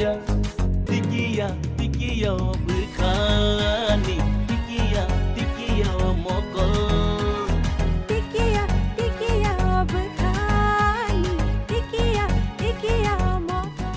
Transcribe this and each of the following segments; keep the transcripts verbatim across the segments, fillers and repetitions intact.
Tikiya, tikiya o bwkhani, tikiya, tikiya o mokol. Tikiya, tikiya o bwkhani, tikiya, tikiya o mokol.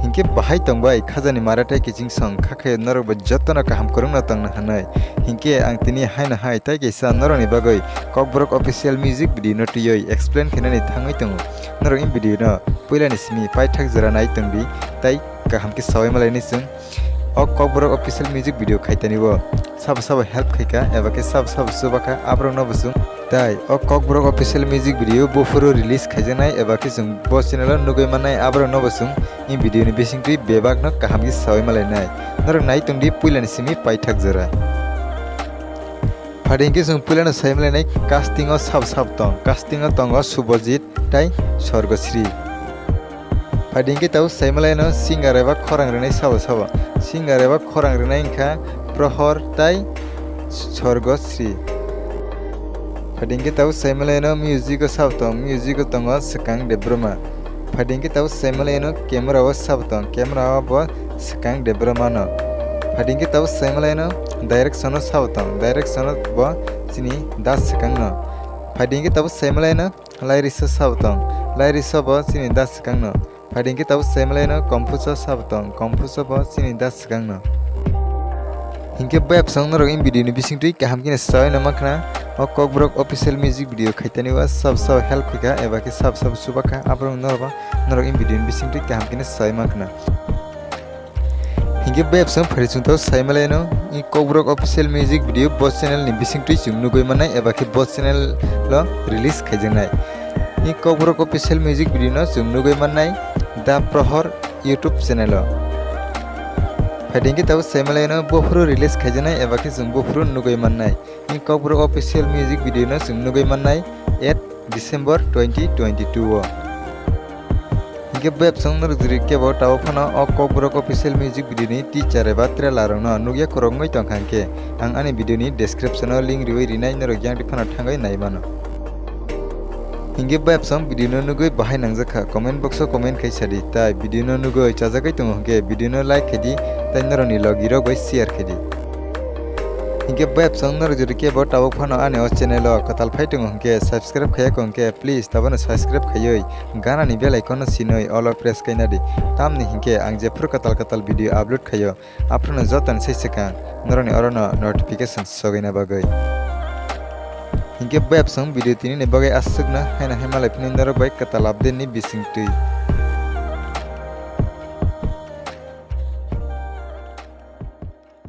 Hinkhe bahai tongbai khajani maratai kiching song kha khe norok bo jotono kaham kwrwngno tongna hwnwi. Hinkhe ang tini haino hai tai kaisa norokni bagwi Kokborok official music video no twiwi explain khainani thangwi tongo. Norok in video no puilani simi paithak jora nai tongdi tai kaham khe sawi malaini chwng. O Kokborok official music video khaitani o sabo sabo help khaika eba khe sabo sabo chubakha aborokno bo chwng. Tai o Kokborok official music video buphuru release khaijaknai eba khe chwng bo channel o nugwi mannai aborokno bo chwng in video ni bisingtwi bebakno kaham khe sawi malainai. Norok nai tongdi puilani simi paithak jora. Phadi hinkhe chwng puilano sawi malainai casting o sabo sabo tong. Casting o tongo Subhajit tai Sorgosri. Phadi hinkhe tabuk saimalaino singer eba khorang rwnai sabo sabo. Singer eba khorang rwnai wngkha Prohor tai Sorgosri. Phadi hinkhe tabuk saimalaino music o sabo tong, music o tongo Swkang Debbarma. Phadi hinkhe tabuk saimalaino camera o sabo tong, camera o bo Swkang Debbarma no. Phadi hinkhe tabuk saimalaino direction o sabo tong, direction o bo chini Das Swkang no. Phadi hinkhe tabuk saimalaino Lairisa sabo tong, Lairisa bo chini Das Swkang no. Phadi hinkhe tabuk saimalaino Kompuso sabo tong, Kompuso bo chini Das Swkang no. Hinkhe bayap song norok in video ni bisingtwi kaham khe sawi no mankha o Kokborok official music video khaitani o sab sab help khaika eba khe sab sab chubakha aborok norok norok in video ni bisingtwi kaham khe sawi mankha. Hinkhe bayap song phari chwng tau saimalaino i Kokborok official music video bo channel ni bisingtwi chwng nugwi mannai eba khe bo channel o release khaijaknai. I Kokborok official music video no chwng nugwi mannai Da Prohor YouTube channel o. Phadi hinkhe tabuk saimalaino buphuru release khaijaknai eba khe chwng buphuru nugwi mannai. I Kokborok official music video no chwng nugwi mannai eight December twenty twenty-two o. Hinkhe bayap song norok jori kebo tabuk phano o Kokborok official music video ni teaser eba trailer rok no nukya khoroknwi tongkha hinkhe ang ani video ni description o link riwi rinai norok yang phano thangwi nai mano. Hinkhe bayap song video no nugwi bahai nangjakha comment box o comment khai sadi tai video no nugwi chajagwi tongo hinkhe video no like khaidi tai norok ni logi rok bai share khaidi. Hinkhe bayap song norok jodi kebo tabuk phano ani o channel o kwtal phai tongo hinkhe subscribe khaiya kho hinkhe please tabano subscribe khaiwi gana ni bell icon no sinwi all o press khaina di. Tamni hinkhe ang jephuru kwtal kwtal video upload khaio aphuru no joto ni sai swkang norok ni oro no notification sogwina bagwi. Hinkhe bayap song video tini ni bagwi aswk no haino hai malai phini norok bai kwtal update ni bisingtwi.